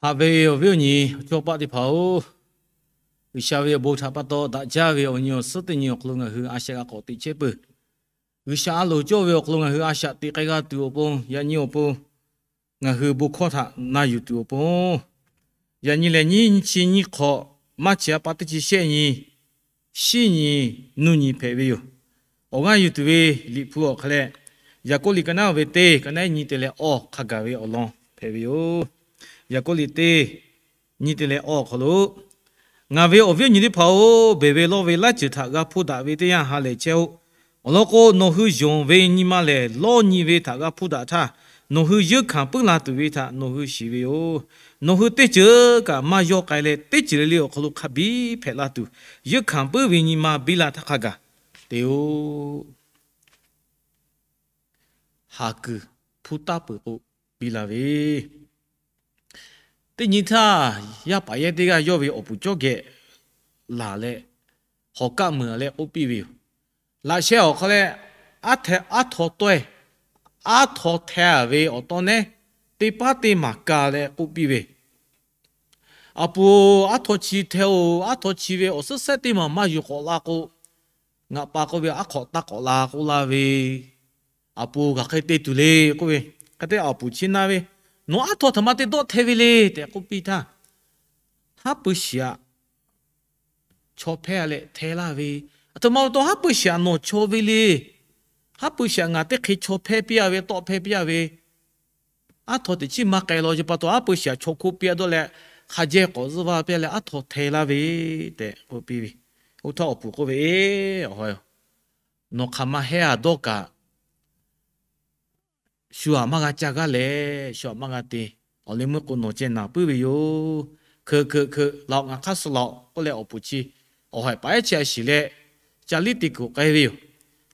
Haꞈ ve awˬ viˉ awˬ nyi chaw paˆ teˇ hpaˍ-oˬ, G'uiˬsha ve awˬ bon htaꞈ pa taw daꞈ jaˇ ve awˬ nyi awˬ suhˉ teˇ nyi awˬ hk'aw lo ngaˬ hui a shaꞈ g'a k'awꞈ teꞈ chehˇ peuˬ. G'uiˬsha a loˍ cawˇ ve awˬ hk'aw lo ngaˬ hui a shaꞈ teꞈ k'ai g'a tuˬ awˬ pon, yaꞈ nyi awˬ pon ngaˬ hui bon hkawˇ htaꞈ na yuˬ tuˬ awˬ pon, yaꞈ nyi lehˬ nyiˇ chi nyiˇ hk'awꞈ, maˇ chi a pa teˇ chi shehˆ nyi, shiˉ nyi, nuˇ nyi hpehꞈ ve yoˬ. Awˬ g'aˇ yuˬ tuˬ ve Liꞈ hpu awˬ hk'aw leh, Yaˍkoˆ liꞈ ka naˉ ve teˇ ka naˉ nyi te leh awˬ hk'a gaˬ ve awˬ lawn hpehꞈ ve yoˬ. Yaˍkoˆ liꞈ teˇ nyi te leh awˬ hk'aw lo, Ngaˬ ve awˬ viˉ awˬ nyi teˇ hpaˍ-oˬ, beˬ ve lawˇ ve laiˉ ceuˬ htaꞈ g'a hpuˇ daꞈ ve teˇ yanˇ ha lehˬ chehˇ-oˆ. Awˬ lawn k'o, nawˬ hui yonˍ ve nyi ma lehˬ lawˇ nyi ve htaꞈ g'a hpuˇ daꞈ htaˇ, nawˬ hui yeunˇ hkanˍ puiˉ la tuˬ ve htaꞈ nawˬ hui shiˍ ve yoˬ. Nawˬ hui teˇ ceuˬ kaꞈ maˇ yawˇ k'ai leh, teˇ ceuˬ le le awˬ hk'aw lo hk'a biˇ hpehꞈ la tuˬ, yeunˇ hkanˍ puiˉ ve nyi ma biˇ la htaˇ hk'a gaˬ te-o. Haˍ kuiˬ hpuˇ taˉ peuˬ k'o, biˇ la ve teˇ nyi htaˇ, yaˇ paˍ yehˇ teˇ g'aˇ yawˇ ve awˬ puˍ cawˇ geh laˬ leh, hawˍ kaˆ meuˍ leh k'oˆ piˇ ve yoˬ. Laꞈ sheh awˬ hk'aw leh, aˉ htaw tawehˇ, aˉ htaw hteh ve awˬ tawˇ nehˉ teˇ paˉ teˇ maˬ ka leh k'oˆ piˇ ve, Aˬ pu-oˬ, aˉ htaw chi hteh-oˬ. Aˉ htaw chi ve awˬ suhˉ sehˉ teˇ maˬ maˇ yuˬ k'awꞈ la k'o, ngaˬ pa k'oˆ ve, aˉ hk'awꞈ taˇ k'awꞈ la k'oˆ laˇ ve, Aˬ pu, g'aˬ hk'e te tuˬ le k'oˆ ve, hk'e te aˬ puˍ chi naˇ ve, Nawˬ aˉ htaw htaꞈ ma te dawˆ hteh ve le tehꞈ k'oˆ piˇ htaˇ, Haˉ pui shiˍ aꞈ chaw hpehˇ leh hteh laˇ ve, aˬ htoꞈ ma pa taw haˉ pui shiˍ aꞈ nawˬ chaw ve le. Haˉ pui shiˍ aꞈ ngaˬ teˇ hk'e chaw hpehˇ piˇ-a ve, tawˆ hpehˇ piˇ-a ve, aˉ htaw teꞈ chiˉ maˇ k'ai law. Chi pa taw haˉ pui shiˍ aꞈ chaw hkoˆ piˇ-a dawˇ leh, hk'a jehˇ k'awꞈ zuhˇ vaˇ piˇ leh aˉ htaw hteh laˇ ve tehꞈ k'oˆ piˇ ve. Oˇ htaˇ awˬ puˍ k'oˆ ve, Eˬ, awˬ hawˬ, nawˬ hk'aˬ ma hehˇ-a dawˇ kaꞈ, shu aꞈ maˇ g'a ca g'aˇ leh, shu aꞈ maˇ g'a te. Awˬ leh meuˇ k'o, nawˬ ceh naˍ puiˉ ve yoˬ. Hkeuꞈ hkeuꞈ hkeuꞈ, laˬ-oꞈ, ngaˬ hk'aˇ suh laˬ-oꞈ k'oˆ leh, awˬ puˍ chi awˬ hawehˬ paˍ ehˉ chi a shiˍ leh, ca liˇ te kuiˬ k'ai ve yoˬ.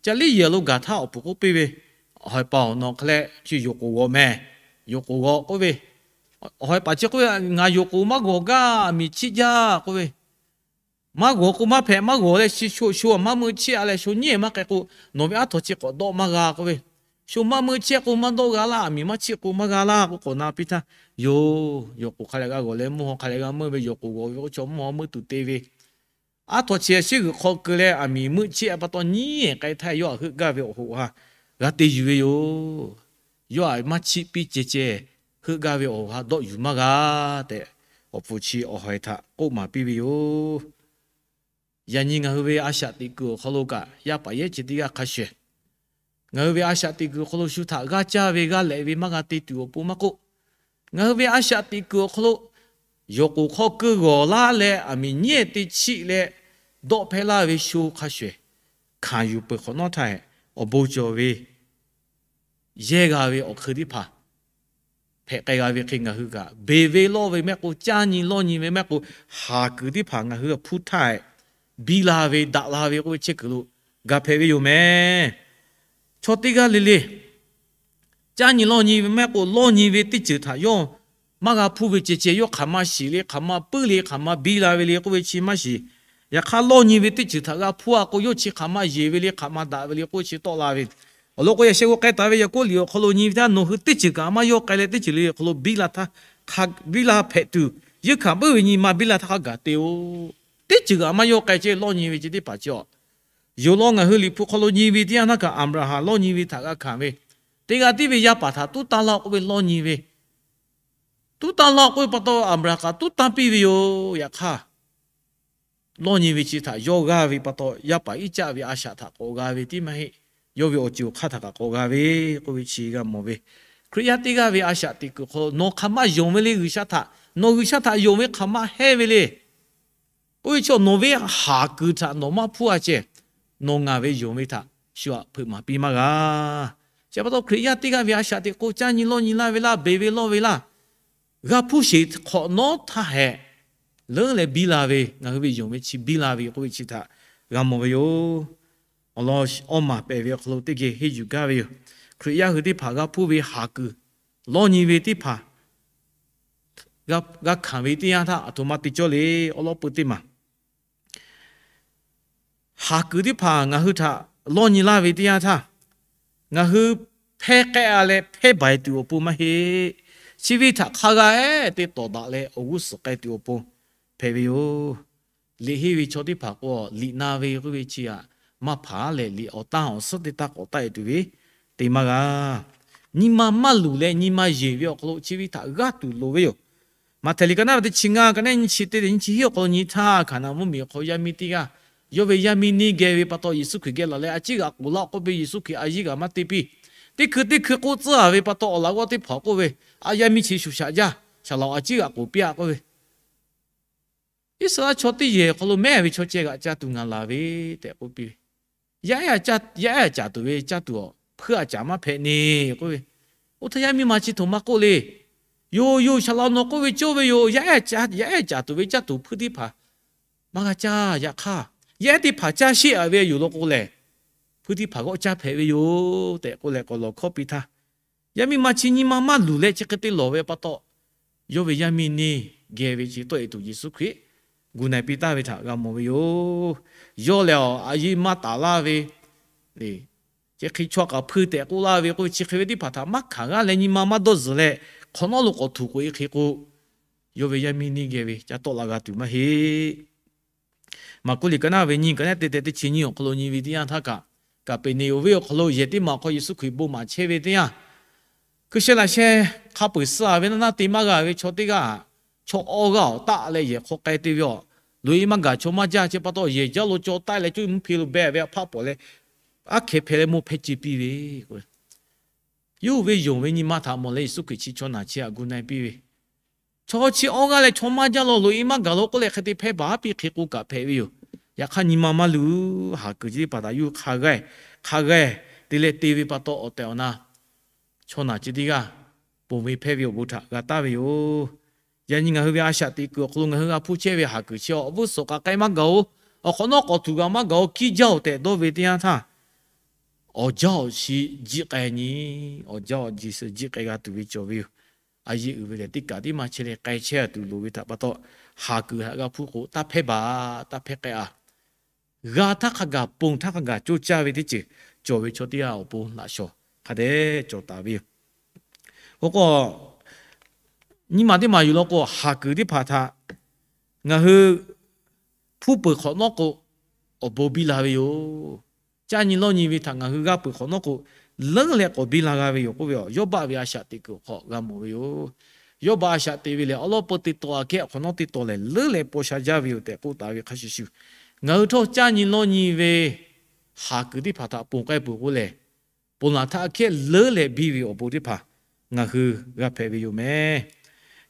Ca liˇ yehˬ lo gaˬ htaˇ awˬ puˍ k'oˆ piˇ ve, Awˬ hawehˬ paˍ-oˬ, nawˬ hk'a leh chi yonˍ k'oˍ g'awˬ mehˍ. Yonˍ k'oˍ g'awˬ k'oˆ ve. Awˬ hawehˬ paˍ chi k'oˆ ve, Ngaˬ yonˍ k'oˍ maˇ g'awˬ gaˇ, aˬ miˍ chiˆ jaˇ k'oˆ ve. Maˇ g'awˬ k'o maˇ hpehꞈ, maˇ g'awˬ leh shu sho aˬ maˇ meuˆ chiˆ-a leh sho nyiˉ maˇ k'ai k'o, nawˬ ve aˉ htaw chi k'awꞈ dawˆ maˇ g'a k'oˆ ve. Sho maˇ meuˆ chiˆ k'o maˇ dawˆ g'a laˇ, aˬ miˍ maˇ chiˆ k'o maˇ g'a laˇ k'oˆ k'awꞈ na piˇ htaˇ, Yoˬ, yonˍ k'oˍ hk'a leh g'a g'awˬ leh mvuhˇ haw hk'a leh g'a meuˆ ve, yonˍ k'oˍ g'awˬ ve k'o chaw mvuhˇ haw meuˆ tuˬ te ve, aˉ htaw chi a shiˉ g'uiˬ hk'aw keu leh aˬ miˍ meuˆ chiˆ-a pa taw nyiˉ-ehˍ k'ai htaˇ yawˇ aꞈ heuˆ gaˇ ve awˬ hoꞈ ha g'a te yuˬ ve yoˬ. Yawˇ aꞈ maˇ chiˆ piˇ ceh ceh, heuˆ gaˇ ve awˬ hoꞈ ha dawˆ yuˬ maˇ g'a tehꞈ, awˬ puˍ chi awˬ hawehˬ htaꞈ k'oˆ maˍ piˇ ve yoˬ. Yaꞈ nyi ngaˬ hui ve a shaꞈ teꞈ kuiˬ awˬ hk'aw lo kaꞈ, yaˇ paˍ yehˉ chi teˇ g'aˇ hk'a shuˍ, ngaˬ hui ve a shaꞈ teꞈ kuiˬ awˬ hk'aw lo shu htaꞈ g'aˇ caˇ ve g'aˇ lehꞈ ve maˇ g'a te tuˬ awˬ pon maˇ k'oˆ, ngaˬ hui ve a shaꞈ teꞈ kuiˬ awˬ hk'aw lo yonˍ k'oˍ hk'aw keu g'awˬ laˇ leh, aˬ miˍ nyiˉ-ehˍ te chiˆ leh, dawˆ hpehˇ laˇ ve sho hk'a shuˍ, hkanˍ yuˬ peuˬ hk'awꞈ nawˉ htaˇ, awˬ bon cawˬ ve yehˇ g'a ve awˬ hk'eun teˇ hpaˍ hpehꞈ k'ai g'a ve hk'e, ngaˬ hui kaꞈ beˬ ve lawˇ ve mehˆ k'o, caˇ nyi lawˇ nyi ve mehˆ k'o, haˍ kuiˬ teˇ hpaˍ ngaˬ hui htaꞈ hpuˇ htaˇ, biˇ la ve daꞈ la ve k'oˆ ve chehˇ kuiˬ lo ga hpehꞈ ve yoˬ mehˍ. Chaw teˇ g'aˇ le le, caˇ nyi lawˇ nyi ve mehˆ k'o, lawˇ nyi ve teˇ ceuˬ htaꞈ yawˇ maˇ g'a hpuˇ ve ceh ceh, yawˇ hk'aˬ ma shiˍ le, hk'aˬ ma puiˉ le, hk'aˬ ma biˇ la ve le k'oˆ ve chi maˇ shiˍ. Yaꞈ hk'aˇ, lawˇ nyi ve teˇ ceuˬ htaꞈ g'a hpuˇ-a k'o, yawˇ chi hk'aˬ ma yeˬ ve le, hk'aˬ ma daꞈ ve le k'oˆ ve chi tawˆ la ve. Awˬ lawn k'o, yaꞈ sheh k'o k'ai taˍ ve Yaˍkoˆ liꞈ awˬ hk'aw lo nyi ve htaˇ, nawˬ hui teˇ ceuˬ kaꞈ maˇ yawˇ k'ai leh, teˇ ceuˬ le awˬ hk'aw lo biˇ la htaˇ, biˇ la hpehꞈ tuˬ, yeunˇ hkanˍ puiˉ ve nyi ma biˇ la htaˇ hk'a gaˬ te-o. Teˇ ceuˬ kaꞈ maˇ yawˇ k'ai ceh, lawˇ nyi ve ceh teˇ hpaˍ chi-a. Yonˍ law ngaˬ hui Liꞈ hpu hk'aw lo nyi ve teˇ yanˇ htaˇ kaꞈ, Aˍbraˍhanˍ lawˇ nyi ve htaꞈ g'a hkanˍ ve, teˇ g'aˇ tiˉ ve yaˇ paˍ htaꞈ tuˉ tanˇ laˇ k'oˆ ve lawˇ nyi ve, tuˉ tanˇ laˇ k'oˆ ve pa taw, Aˍbraˍhanˍ kaꞈ tuˉ tanˇ piˇ ve yoˬ. Yaꞈ hk'aˇ, lawˇ nyi ve chi htaꞈ yawˇ g'aˇ ve pa taw, yaˇ paˍ Iˉcaˆ ve a shaꞈ htaꞈ k'awꞈ g'a ve tiˉ maˇ heˆ. Yawˇ ve awˬ ceuˬ awˬ hk'aˇ htaꞈ kaꞈ k'awꞈ g'a ve k'oˆ ve chi g'a mawˬ ve. Hkriꞈ yaˇ teˇ g'aˇ ve a shaꞈ teꞈ kuiˬ hk'aw lo nawˬ hk'aˬ ma yonˍ ve le, G'uiˬsha htaꞈ nawˬ G'uiˬsha htaꞈ yonˍ ve hk'aˬ ma hehˇ ve le. Oˇ ve chi nawˬ ve haˍ kuiˬ htaꞈ nawˬ maˇ hpuˇ-a ceh, nawˬ ngaˬ ve yonˍ ve htaꞈ shu aꞈ hpeuꞈ maˍ piˇ maˇ g'a. Chi pa taw Hkriꞈ yaˇ teˇ g'aˇ ve a shaꞈ teꞈ k'o, caˇ nyi lawˇ nyi laˇ ve laˇ, beˬ ve lawˇ ve laˇ, g'a hpuˇ sheˍ hk'awꞈ nawˉ htaˇ hehꞈ, leuˉ leh biˇ la ve, ngaˬ hui ve yonˍ ve chi biˇ la ve k'oˆ ve chi htaꞈ g'a mawˬ ve yoˬ. Awˬ lawn awˇ maˬ pehˬ ve awˬ hk'aw lo teˇ geh henˇ yuˬ gaˇ ve yoˬ. Hkriꞈ yaˇ hui teˇ hpaˍ g'a hpuˇ ve haˍ kuiˬ, lawˇ nyi ve teˇ hpaˍ g'a hkanˍ ve teˇ yanˇ htaˇ, aˬ htoꞈ ma te cawˇ le. Awˉ lawˉ peu teˇ maˬ haˍ kuiˬ teˇ hpaˍ ngaˬ hui htaꞈ lawˇ nyi laˇ ve teˇ yanˇ htaˇ, ngaˬ hui hpehˇ k'ehˆ-a leh hpehˇ baiˬ tuˬ awˬ pon maˇ heˆ. chi ve htaꞈ hk'a g'a-e te tawˍ daꞈ leh awˬ g'uˇ suhˍ k'ai tuˬ awˬ pon hpehꞈ ve yoˬ. Liꞈ henˇ ve chaw teˇ hpaˍ k'o, liꞈ na ve k'oˆ ve chi htaꞈ maˇ hpaˍ leh, liꞈ awˬ tanˇ awˬ suhˉ teˇ taˇ k'awꞈ taˆ-e tuˬ ve te maˇ g'a. Nyi ma maˇ luˬ leh nyi ma yeˬ ve awˬ hk'aw lo chi ve htaꞈ g'aˇ tuˬ loˍ ve yoˬ. Maꞈhtehˍ liꞈ ka naˇ ve teˇ chi ngaˇ, ka naˇ nyiˇ chi teˇ leh nyiˇ chi hiˉ awˬ hk'aw lo nyi htaˇ, Hkaˍnanˍ mvuhˇmiˬ awˬ hk'aw yaˇ miˇ teˇ g'aˇ yawˇ ve yaˇ miˇ neˇ geh ve pa taw Yeˍsuˆ Hkriꞈ geh laˬ leh a ciˉ g'aꞈ k'oˍ laˇ k'oˆ ve, Yeˍsuˆ Hkriꞈ a yiˉ g'aꞈ maˇ te piˇ. Teˇ hkui teˇ hkui k'oˆ tcuhˉ-a ve pa taw awˬ laꞈ g'awˇ teˇ hpaˍ k'oˆ ve, A yaˇ miˇ chi shuˍ shaꞈ jaˇ, shaˍ laꞈ-oˬ, a ciˉ g'aꞈ k'oˍ piˇ-a k'oˆ ve, Iˉsaˍreˍlaˆ chaw teˇ yehˬ awˬ hk'aw lo mehˉ ve chaw ceh g'aꞈ ca tuˬ ngaˬ laˬ ve tehꞈ k'oˆ piˇ ve, Yaˇ ehˉ aꞈ caˍ tuˬ ve caˇ tuˬ awˬ hpeuˇ aꞈ caˍ maˇ hpehꞈ neˇ k'oˆ ve, Oˇ htaˇ yaˇ miˇ ma chi htoꞈ ma k'oˆ le. Yoˬ, yoˬ, shaˍ laꞈ-oˬ, nawˬ k'oˆ ve cawˇ ve yoˬ. Yaˇ ehˉ aꞈ caˍ tuˬ ve caˇ tuˬ hpeuˇ teˇ hpaˍ maˇ g'a caˇ. Yaꞈ hk'aˇ, yaˇ ehˉ teˇ hpaˍ caˇ sheˆ-a ve yoˬ law k'o lehˬ, hpeuˇ teˇ hpaˍ g'awˆ caˇ hpehꞈ ve yoˬ tehꞈ k'oˆ leh k'awꞈ lawˬ hkawˇ piˇ htaˇ, yaˇ miˇ ma chi nyi ma maˇ luˬ leh chi hk'e te lawˬ ve pa taw, yawˇ ve yaˇ miˇ neˇ geh ve chi tawˆ-e tuˬ Yeˍsuˆ Hkriꞈ gu na-e piˇ taˍ ve htaꞈ g'a mawˬ ve yoˬ. Yawˇ lehˬ a yiˉ maˇ taˍ laˇ ve, chi hk'e chaw k'aꞈ hpui tehꞈ k'oˆ laˇ ve k'oˆ ve, chi hk'e ve teˇ hpaˍ htaꞈ maˇ hkanˍ g'aˇ leh nyi ma maˇ dawˇ zuhˬ leh, hk'awꞈ nawˉ lo k'awꞈ htuꞈ k'oꞈ-e hk'e k'o, yawˇ ve yaˇ miˇ neˇ geh ve ca tawˆ la g'a tuˬ maˇ heˆ. Maˍkuˆ liꞈ ka naˇ ve nyiˇ, ka naˉ te te teˇ chi nyiˇ awˬ hk'aw lo nyi ve teˇ yanˇ htaˇ kaꞈ, Kaˍpeˍneˍonˍ venˇ awˬ hk'aw lo yehˬ teˇ maˬ awˬ hk'aw Yeˍsuˆ Hkriꞈ bon maˍ chehˇ ve teˇ yanˇ, hkui sheh laꞈ sheh hk'a peu-eˬ suh-a ve naˇ naˇ te maˇ g'a ve chaw teˇ g'aˇ, chaw awˇ g'aˇ awˬ taˆ leh yehˬ hk'aw k'ai te ve yoˬ. Loꞈ-e maˇ gaˬ chaw maˇ jaˇ. Chi pa taw yehˬ jaˇ lo caw taˆ leh coˇ mvuhˇ hpe lo beh ve a hpaˆ pawˍ leh, aˉ hkeh hpeh leh mawˇ hpehˇ ce piˇ ve, yawˇ hui ve yonˍ ve nyi ma htaꞈ mawˬ leh Yeˍsuˆ Hkriꞈ chi chaw naˬ chi htaꞈ gu na-e piˇ ve, Chaw chi awˇ g'aˇ leh chaw maˇ jaˇ law, loꞈ-e maˇ gaˬ law k'oˆ leh hk'e te hpehˇ baˬ haˉ piˇ hk'e k'o kaꞈ hpehꞈ ve yoˬ. Yaꞈ hk'aˇ nyi ma maˇ luˬ. Haˍ kuiˬ chi teˇ hpaˍ htaꞈ yawˇ hui hk'a g'aˇ, hk'a g'aˇ te leh te ve pa taw awˬ tehˬ awˬ na chaw naˬ chi teˇ g'aˇ ponˬ ve hpehˇ ve awˬ bon htaꞈ g'a taˍ ve yoˬ. Yaꞈ nyi ngaˬ hui ve a shaꞈ teꞈ kuiˬ awˬ hk'aw lo ngaˬ hui g'a hpuˇ chehˇ ve haˍ kuiˬ chi awˬ vuˉ suhˍ k'aꞈ k'ai maˇ gaˬ-oˬ. Awˬ hk'awꞈ nawˉ k'awꞈ htuꞈ g'a maˇ gaˬ-oˬ. Kiˇ jaˇ-oˬ tehꞈ dawˇ ve teˇ yanˇ htaˇ, awˬ jaˇ awˬ shi jiˆ k'ai nyi, awˬ jaˇ awˬ shi jiˆ k'ai g'a tuˬ ve cawˬ ve yoˬ. A yehˬ uiˍ ve lehˬ teˇ kaꞈ tiˉ maˇ chehˇ leh k'ai chehˇ-a tuˬ loˍ ve htaꞈ pa taw, haˍ kuiˬ htaꞈ g'a hpuˇ k'o taˇ hpehˇ baˬ, taˇ hpehˇ k'ai-a. G'a htaˇ hk'a gaˬ, ponˬ htaˇ hk'a gaˬ coˇ caˇ ve teˇ ceuˬ cawˬ ve chaw teˇ g'aˇ awˬ pon laꞈ shawˍ hk'a dehꞈ cawˬ taˍ ve yoˬ. Oˇ k'o, nyi ma teˇ maˬ yuˬ law k'o, haˍ kuiˬ teˇ hpaˍ htaꞈ ngaˬ hui hpuˇ peuˬ hk'awꞈ nawˉ k'o, awˬ bon biˇ la ve yoˬ. Caˇ nyi lawˇ nyi ve htaꞈ ngaˬ hui g'a peuˬ hk'awꞈ nawˉ k'o, leuˉ leh k'awꞈ biˇ la g'a ve yoˬ k'oˆ ve, Yawˇbaˆ ve a shaꞈ teꞈ kuiˬ awˬ hk'aw g'a mawˬ ve yoˬ. Yawˇbaˆ a shaꞈ te ve lehˬ, awˉ lawˉ peu teˇ taw aꞈ kehˉ awˬ hk'awꞈ nawˉ teˇ taw lehˬ, leuˉ leh paw sha jaˇ ve yoˬ tehꞈ k'oˆ taˍ ve hk'a shuˍ shuˍ, ngaˬ hui htawˇ caˇ nyi lawˇ nyi ve haˍ kuiˬ teˇ hpaˍ htaꞈ ponˬ k'ai peuˬ k'o lehˬ, ponˬ laˬ htaˇ aꞈ kehˉ leuˉ leh biˇ ve awˬ bon teˇ hpaˍ ngaˬ hui g'a hpehꞈ ve yoˬ meh.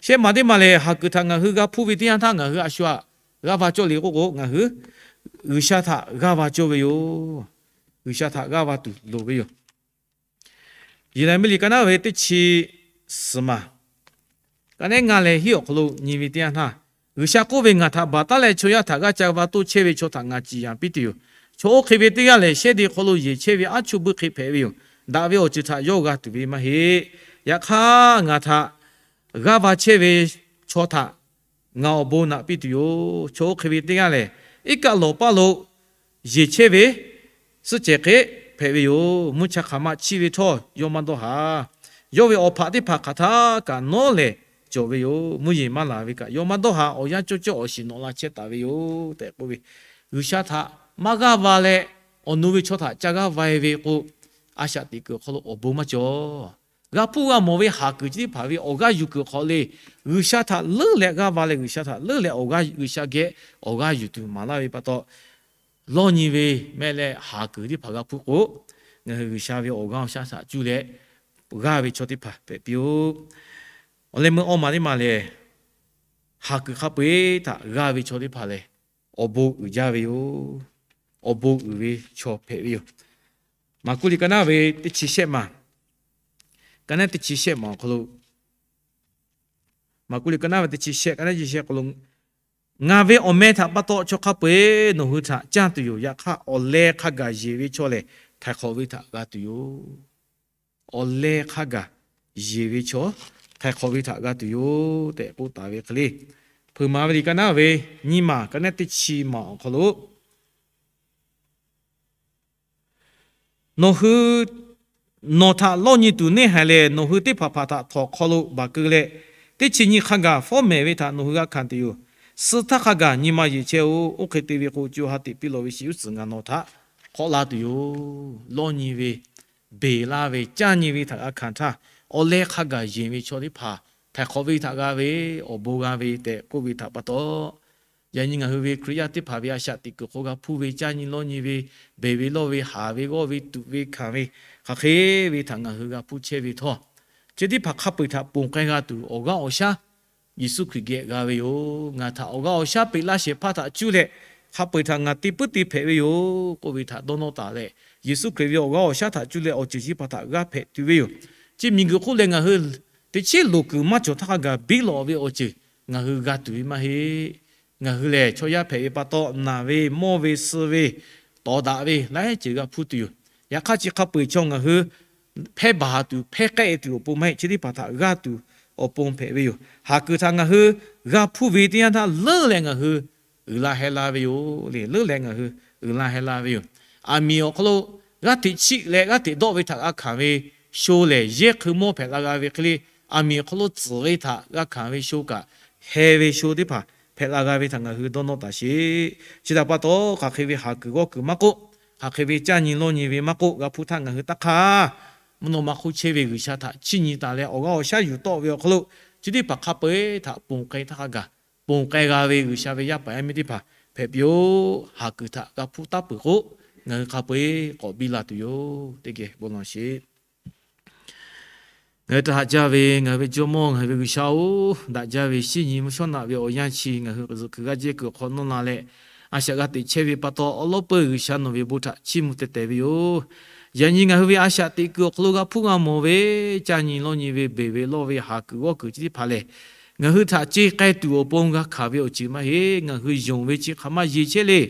Shehˆ maˬ teˇ maˬ lehˬ, haˍ kuiˬ htaꞈ ngaˬ hui g'a hpuˇ ve teˇ yanˇ htaˇ ngaˬ hui a shu aꞈ g'aˇ va cawˇ le k'oˆ k'o, ngaˬ hui G'uiˬsha htaꞈ g'aˇ va cawˇ ve yoˬ. G'uiˬsha htaꞈ g'aˇ va tuˬ loˍ ve yoˬ. Yeˍraˍmiˆ liꞈ ka naˉ ve teˇ chi suhˍ maˬ, ka nehˉ ngaˇ leh hiˉ awˬ hk'aw lo nyi ve teˇ yanˇ htaˇ, G'uiˬsha k'oˆ ve, Ngaˬ htaꞈ baˬ taˉ leh chaw yaˇ htaꞈ g'aˇ ca va toˇ chehˇ ve chaw htaꞈ ngaˬ ciˍ yanˍ piˇ tuˬ yoˬ. Chaw oˇ hk'e ve teˇ g'aˇ lehˬ, shehˇ de hk'aw lo yeˬ chehˇ ve aˉ chuˇ buiˇ hk'e hpehꞈ ve yoˬ. Daꞈ ve awˬ ceuˬ htaꞈ yawˇ g'a tuˬ ve maˇ heˆ. Yaꞈ hk'aˇ, ngaˬ htaꞈ g'aˇ va chehˇ ve chaw htaꞈ ngaˬ awˬ bon naꞈ piˇ tuˬ yoˬ. Chaw oˇ hk'e ve teˇ g'aˇ lehˬ, iˉ kaˆ lawˬ paˇ lo yeˬ chehˇ ve suhˆ cehˬ hk'e hpehꞈ ve yoˬ. Mvuhˇ cha hk'aˬ ma chiˇ ve htawˇ yawˇ maˇ dawˇ haˍ. Yawˇ ve awˬ hpaꞈ teˇ hpaˍ hk'aˬ htaˇ kaꞈ nawˉ lehˬ cawˬ ve yoˬ. Mvuhˇ yeˬ maˇ laˬ ve kaꞈ yawˇ maˇ dawˇ haˍ. Awˬ yanˇ cawˇ cawˇ awˬ shiˍ nawꞈ la chehˇ taˍ ve yoˬ tehꞈ k'oˆ ve, G'uiˬsha htaꞈ maˇ g'aˇ va leh, awˬ nu ve chaw htaꞈ ca g'aˇ va-e ve k'o, a shaꞈ teꞈ kuiˬ awˬ hk'aw lo awˬ bon maˇ cawˬ. G'a hpuˇ g'a mawˬ ve haˍ kuiˬ chi teˇ hpaˍ ve awˬ g'aˇ yuˬ kuiˬ hk'aw le, G'uiˬsha htaꞈ leuˉ leh g'aˇ va leh G'uiˬsha htaꞈ leuˉ leh awˬ g'aˇ G'uiˬsha geh awˬ g'aˇ yuˬ tuˬ maˍ laˇ ve pa taw, lawˇ nyi ve mehˆ leh haˍ kuiˬ teˇ hpaˍ g'a hpuˇ k'o, ngaˬ hui G'uiˬsha ve awˬ g'aˇ awˬ shaˉ htaꞈ cuˇ leh g'aˇ ve chaw teˇ hpaˍ hpehꞈ piˇ-oˆ. Awˬ leh meuˇ awˇ ma teˇ maˬ lehˬ, haˍ kuiˬ hk'a peu-eˬ htaꞈ g'aˇ ve chaw teˇ hpaˍ lehˬ, awˬ bon uiˍ jaˇ ve yoˬ. Awˬ bon uiˍ ve chaw hpehꞈ ve yoˬ. Maˍkuˆ liꞈ ka naˉ ve teˇ chi shehˆ maˬ, ka naˉ teˇ chi shehˆ maˬ awˬ hk'aw lo, Maˍkuˆ liꞈ ka naˉ ve teˇ chi shehˆ, ka naˉ chi shehˆ awˬ hk'aw lo, Ngaˬ ve awˬ meh htaꞈ pa taw chaw hk'a peu-eˬ nawˬ hui htaꞈ canˇ tuˬ yoˬ. Yaꞈ hk'aˇ, awˬ leh hk'a gaˬ yeˬ ve chaw lehˬ, htaiˍ hk'awꞈ ve htaꞈ g'a tuˬ yoˬ. Awˬ leh hk'a gaˬ yeˬ ve chaw htaiˍ hk'awꞈ ve htaꞈ g'a tuˬ yoˬ tehꞈ k'oˆ taˍ ve hk'e le. Hpeuꞈ maˍ ve liꞈ ka naˉ ve nyiˇ maˬ, ka naˉ teˇ chi maˬ awˬ hk'aw lo, Nawˬ hui Nawˬ htaꞈ lawˇ nyi tuˬ neˇ haiˬ lehˬ, nawˬ hui teˇ hpaˍ hpaˍ htaꞈ htawnˍ hk'aw lo baˬ keu leh, teˇ chi nyi hk'a gaˬ fawˉ mehˍ ve htaꞈ nawˬ hui g'a hkanˍ tuˬ yoˬ. Suh htaˇ hk'a gaˬ nyi ma yeˬ chehˇ-oˆ. Oˇ hk'e te ve k'o, co ha teꞈ piˇ lawˬ ve shiˍ uˉ tcuhˍ ngaˬ nawˬ htaꞈ hk'awꞈ la tuˬ yoˬ. Lawˇ nyi ve, beˬ laˇ ve, caˇ nyi ve htaꞈ g'a hkanˍ htaˇ, awˬ leh hk'a gaˬ yeˬ ve chaw teˇ hpaˍ htaiˍ hk'awꞈ ve htaꞈ g'a ve, awˬ bon g'a ve tehꞈ k'oˆ ve htaꞈ pa taw, yaꞈ nyi ngaˬ hui ve Hkriꞈ yaˇ teˇ hpaˍ ve a shaꞈ teꞈ kuiˬ hk'aw g'a hpuˇ ve, caˇ nyi lawˇ nyi ve, beˬ ve lawˇ ve, haˍ ve g'awˇ ve, tuꞈ ve hkanˍ ve, hk'aˬ hk'e ve htaꞈ ngaˬ hui g'a hpuˇ chehˇ ve htawˇ, chi teˇ hpaˍ hk'a peu-eˬ htaꞈ ponˬ k'ai g'a tuˬ awˬ g'aˇ awˬ shaˉ Yeˍsuˆ Hkriꞈ geh g'a ve yoˬ. Ngaˬ htaꞈ awˬ g'aˇ awˬ shaˉ peꞈ laˇ shehˍ hpaˇ htaꞈ cuˇ leh, hk'a peu-eˬ htaꞈ ngaˬ te puiˉ te hpehꞈ ve yoˬ k'oˆ ve htaꞈ dawˇ nawˇ taˍ leh, Yeˍsuˆ Hkriꞈ ve awˬ g'aˇ awˬ shaˉ htaꞈ cuˇ leh awˬ ceuˬ chi hpaˍ htaꞈ g'aˇ hpehꞈ tuˬ ve yoˬ. Chi miˬguiˬ hk'oˆ leh ngaˬ hui teˇ chiˉ loˍ kuiˬ maˇ cawˬ htaˇ hk'a gaˬ biˇ lawꞈ ve awˬ ceuˬ ngaˬ hui g'a tuˬ ve maˇ heˆ. Ngaˬ hui lehˬ chaw yaˇ hpehꞈ ve pa taw, naˬ ve, mawˇ ve, suh ve, tawˍ daꞈ ve, laiˉ ceuˬ g'a hpuˇ tuˬ yoˬ. Yaꞈ hk'aˇ, chi hk'a peu-eˬ chaw ngaˬ hui hpehˇ baˬ tuˬ, hpehˇ k'ehˆ tuˬ awˬ pon maˇ heˆ. Chi teˇ hpaˍ htaꞈ g'aˇ tuˬ awˬ pon hpehꞈ ve yoˬ. Haˍ kuiˬ htaꞈ ngaˬ hui g'a hpuˇ ve teˇ yanˇ htaˇ, leuˉ leh ngaˬ hui uiˍ la heh la ve yoˬ le. Leuˉ leh ngaˬ hui uiˍ la heh la ve yoˬ. Aˬ miˍ awˬ hk'aw lo g'aˇ hteꞈ chiˆ leh g'aˇ hteꞈ dawˆ ve htaꞈ g'a hkanˍ ve sho lehˬ, yehˇ hk'eun mawˇ hpehꞈ la g'a ve hk'e le, aˬ miˍ awˬ hk'aw lo tcuhˍ ve htaꞈ g'a hkanˍ ve sho kaꞈ, heh ve sho teˇ hpaˍ hpehꞈ la g'a ve htaꞈ ngaˬ hui dawˇ nawˇ taˍ sheˍ. Chi htaꞈ pa taw, hk'aˬ hk'e ve haˍ kuiˬ g'awˇ kuiˬ maˇ k'oˆ, hk'aˬ hk'e ve caˇ nyi lawˇ nyi ve maˇ k'oˆ, g'a hpuˇ htaˇ ngaˬ hui taˇ hk'aˇ mvuhˇ naw ma hk'oˆ chehˇ ve G'uiˬsha htaꞈ chiˇ nyi taˍ leh, awˬ g'aˇ awˬ shaˉ yuˬ tawˆ ve awˬ hk'aw lo, chi teˇ hpaˍ hk'a peu-eˬ htaꞈ ponˬ k'ai htaˇ hk'a gaˬ, ponˬ k'ai g'a ve G'uiˬsha ve yaˇ paˍ yaˇ miˇ teˇ hpaˍ hpehꞈ piˇ-oˆ. Haˍ kuiˬ htaꞈ g'a hpuˇ taˉ peuˬ k'o, ngaˬ hui hk'a peu-eˬ k'awꞈ biˇ la tuˬ yoˬ. Teˇ geh bon lawˬ sheˍ. Ngaˬ hui htaꞈ haꞈ jaˇ ve ngaˬ hui ve Jawˇmawˇ, ngaˬ hui ve G'uiˬsha oˬ, daꞈ jaˇ ve shinˉ nyi mvuhˇ shawˉ naꞈ ve awˬ yanˇ chi ngaˬ hui zuhꞈ kuiˬ g'aˇ jehˇ kuiˬ awˬ hk'aw nawˇ la leh, a shaꞈ g'a teꞈ chehˇ ve pa taw, awˉ lawˉ peuˇ G'uiˬsha nawˬ ve bon htaꞈ chiˇ mvuh teh tehˍ ve yoˬ. Yaꞈ nyi ngaˬ hui ve a shaꞈ teꞈ kuiˬ awˬ hk'aw lo g'a hpuˇ g'a mawˬ ve, caˇ nyi lawˇ nyi ve, beˬ ve lawˇ ve, haˍ kuiˬ g'awˇ kuiˬ chi teˇ hpaˍ lehˬ, ngaˬ hui htaꞈ ce k'ai tuˬ awˬ pon g'a hkanˍ ve awˬ ceuˬ maˇ heˆ. Ngaˬ hui yonˍ ve chi hk'aˬ ma yeˬ chehˇ le.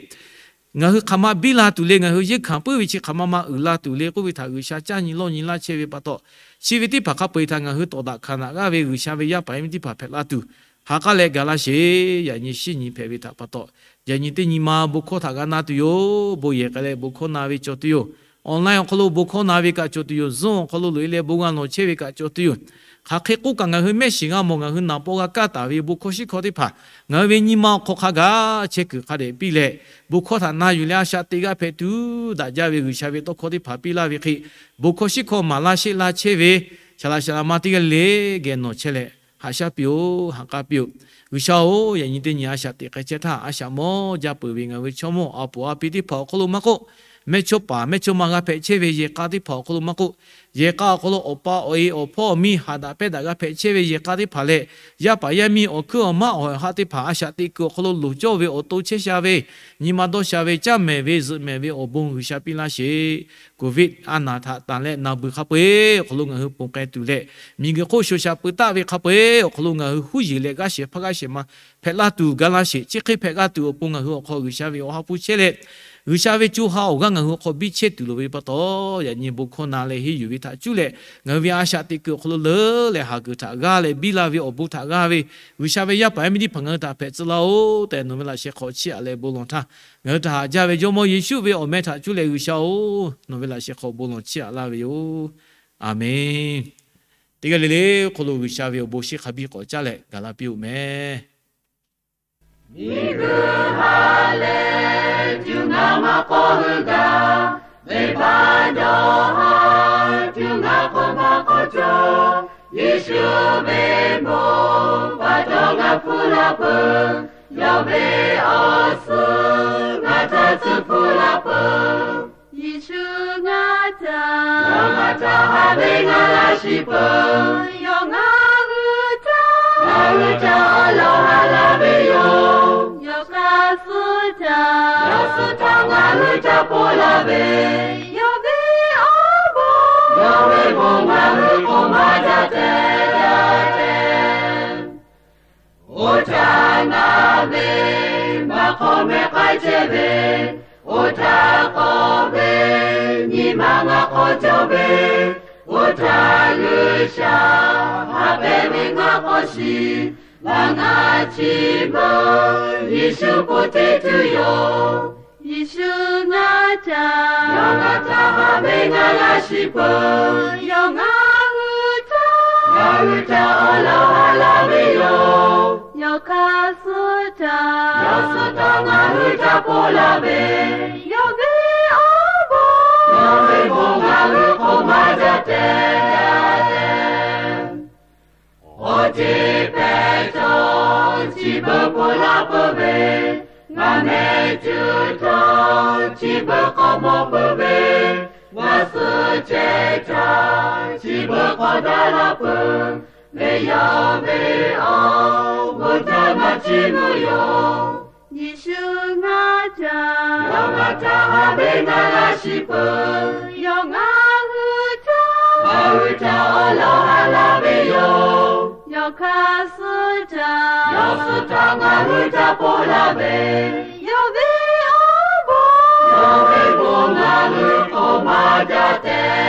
Ngaˬ hui hk'aˬ ma biˇ la tuˬ le, ngaˬ hui yeunˇ hkanˍ puiˉ ve chi hk'aˬ ma ma uiˍ la tuˬ le k'oˆ ve htaꞈ G'uiˬsha caˇ nyi lawˇ nyi laˇ chehˇ ve pa taw, chi ve teˇ hpaˍ hk'a peu-eˬ htaꞈ ngaˬ hui tawˍ daꞈ hkanˍ daꞈ g'aˇ ve G'uiˬsha ve yaˇ paˍ yaˇ miˇ teˇ hpaˍ hpehꞈ la tuˬ, ha k'aˉ leh gaˬ laˇ sheˍ. Yaꞈ nyi shinˉ nyi hpehꞈ ve htaꞈ pa taw, yaꞈ nyi teˇ nyi ma bon hkawˇ htaꞈ g'a na tuˬ yoˬ. Bon yehˬ k'ai leh bon hkawˇ na ve cawˬ tuˬ yoˬ. Online awˬ hk'aw lo bon hkawˇ na ve kaꞈ cawˬ tuˬ yoˬ. Zoom awˬ hk'aw lo loꞈ e leh bon g'a lawˬ chehˇ ve kaꞈ cawˬ tuˬ yoˬ. Hk'aˬ hk'e k'oˆ kaꞈ, ngaˬ hui mehˆ shiˍ g'a mawˬ, ngaˬ hui naˍ paw g'a kaˇ taˍ ve bon hkawˇ shinˉ hkawˇ teˇ hpaˍ ngaˬ hui ve nyi ma awˬ hk'aw hk'a gaˬ chehˇ kuiˬ hk'a dehꞈ piˇ leh, bon hkawˇ htaꞈ na yuˬ leh a shaꞈ teꞈ g'a hpehꞈ tuˬ, daꞈ jaˇ ve G'uiˬsha ve tawˇ hkawˇ teˇ hpaˍ piˇ laˇ ve hk'e, bon hkawˇ shinˉ hkawˇ maˍ laˇ sheˆ laˇ chehˇ ve, shaˍ laꞈ shaˍ laꞈ ma teˇ g'aˇ le le geh nawˬ chehˇ leh, haꞈ shaˉ piˇ-oˆ, ha k'aˉ piˇ-oˆ. G'uiˬsha-oˬ, yaꞈ nyi teˇ nyi a shaꞈ teꞈ k'ai chehˇ htaˇ, a shaꞈ mawˇ jaˇ peuˬ ve ngaˬ hui ve chaw mawˇ a poˍ a pi teˇ hpaˍ awˬ hk'aw lo maˇ k'oˆ, mehˇchawˇpaˍ mehˇchawˇma g'a hpehꞈ chehˇ ve yehˬ k'a teˇ hpaˍ awˬ hk'aw lo maˇ k'oˆ, yehˬ k'a awˬ hk'aw lo awˬ pa awˬ e awˬ hpawˇ awˬ miˇ haꞈ daꞈ pehˇ daꞈ g'a hpehꞈ chehˇ ve yehˬ k'a teˇ hpaˍ lehˬ, yaˇ paˍ yaˇ miˇ awˬ hkuiˉ awˬ maˉ awˬ ha teˇ hpaˍ a shaꞈ teꞈ kuiˬ awˬ hk'aw lo loˍ cawˇ ve awˬ to chehˇ sha ve, nyi ma dawˇ sha ve, caˇ mehˍ ve zuhꞈ mehˍ ve awˬ bon G'uiˬsha piˇ laˇ sheˍ. Covid a naˬ htaꞈ tanˬ leh naˬ beuˬ hk'a peu-eˬ awˬ hk'aw lo ngaˬ hui ponˬ k'ai tuˬ leh, miˬguiˬ hk'oˆ sho sha pui taˆ ve hk'a peu-eˬ awˬ hk'aw lo ngaˬ hui huˉ yeˬ leh g'aˇ shehˍ hpaˇ g'aˇ shehˍ ma hpehꞈ laˇ tuˬ ga laˇ sheˍ. Chi hk'e hpehꞈ g'a tuˬ awˬ pon ngaˬ hui awˬ hk'aw G'uiˬsha ve awˬ ha hpu chehˇ leh, G'uiˬsha ve co ha awˬ g'aˇ ngaˬ hui awˬ hk'aw biˇ chehˇ tuˬ loˍ ve pa taw, yaꞈ nyi bon hkawˇ na leh henˇ yuˬ ve htaꞈ cuˉ leh, ngaˬ hui ve a shaꞈ teꞈ kuiˬ awˬ hk'aw lo leuˉ leh haˍ kuiˬ htaꞈ g'aˇ leh biˇ la ve awˬ bon htaꞈ g'aˇ ve G'uiˬsha ve yaˇ paˍ yaˇ miˇ teˇ hpaˍ ngaˬ hui htaꞈ hpehꞈ tcuh laˇ-oˆ tehꞈ, nawˬ ve laꞈ sheh hk'aw chiˇ aꞈ leh bon lawˬ htaˇ, ngaˬ hui htaꞈ haꞈ jaˇ ve Jawˇmawˇ Yeˍsuˆ ve awˬ meh htaꞈ cuˉ leh G'uiˬsha-oˬ, nawˬ ve laꞈ sheh hk'aw bon lawˬ chiˇ aꞈ laˇ ve yoˬ. Aˬmenˍ. Teˇ g'aˇ le le hk'aw lo G'uiˬsha ve awˬ bon shinˉ hk'a biˇ k'awꞈ caˉ leh gaˬ la piˇ-oˆ mehˍ. Miˬguiˬ ha lehˬ, co ngaˬ maˇ k'awꞈ hui gaˬ, venˇbaˆ dawˇ ha, co ngaˬ k'awꞈ maˇ k'awꞈ cawˬ. Yeˍsuˆ ve bon pa taw ngaˬ hpuˇ la peuˬ, yawˇ ve awˬ suhˍ ngaˬ htaꞈ tcuh hpuˇ la peuˬ. Yeˍsuˆ ngaˬ htaꞈ, yawˇ ngaˬ htaꞈ ha ve ngaˬ laˇ shiˍ peuˬ. Yawˇ ngaˬ hui htaꞈ, ngaˬ hui htaꞈ awˬ lawn ha laˇ ve yoˬ. Yawˇ hk'a suh htaꞈ, yawˇ suh htaꞈ ngaˬ hui htaꞈ ponˬ laˇ ve, yawˇ ve awˬ bon, yawˇ ve bon ngaˬ hui k'oˆ maˇ jaˇ tehꞈ jaˇ tehꞈ. Oˇ htaˇ ngaˬ ve maˇ hk'awꞈ meh k'ai chehˇ ve, oˇ htaˇ k'awꞈ ve nyi ma ngaˬ k'awꞈ cawˬ ve, oˇ htaˇ G'uiˬsha ha pehˍ ve ngaˬ k'awꞈ shiˍ, ngaˬ ngaˬ chi beuꞈ Yeˍsuˆ k'oˆ te tuˬ yoˬ. Yeˍsuˆ ngaˬ htaꞈ, yawˇ ngaˬ htaꞈ haꞈ ve ngaˬ laˇ shiˍ peuˬ. Yawˇ ngaˬ hui htaꞈ, ngaˬ hui htaꞈ awˬ lawn haꞈ laˇ ve yoˬ. Yawˇ hk'aˇ suh htaˇ, yawˇ suh htaˇ ngaˬ hui htaꞈ ponˬ laˇ ve, yawˇ ve awˬ bon, yawˇ ve bon ngaˬ hui k'awꞈ maˇ jaˇ tehꞈ, awˬ ceˬ pehˍ chaw chi beuꞈ ponˬ laˇ peuˬ ve, ngaˬ meh cuˇ htaˇ chi beuꞈ k'awꞈ mawˬ peuˬ ve, ngaˬ suh chehˇ htaˇ chi beuꞈ k'awꞈ daꞈ laˇ peuˬ ve, yawˇ ve awˬ bon htaꞈ ngaˬ chiˇ mvuh yoˬ. Yeˍsuˆ ngaˬ htaꞈ, yawˇ ngaˬ htaꞈ haꞈ ve ngaˬ laˇ shiˍ peuˬ. Yawˇ ngaˬ hui htaꞈ, ngaˬ hui htaꞈ awˬ lawn haꞈ laˇ ve yoˬ. Yawˇ hk'aˇ suh htaˇ, yawˇ suh htaˇ ngaˬ hui htaꞈ ponˬ laˇ ve, yawˇ ve awˬ bon, yawˇ ve bon ngaˬ hui k'awꞈ maˇ jaˇ tehꞈ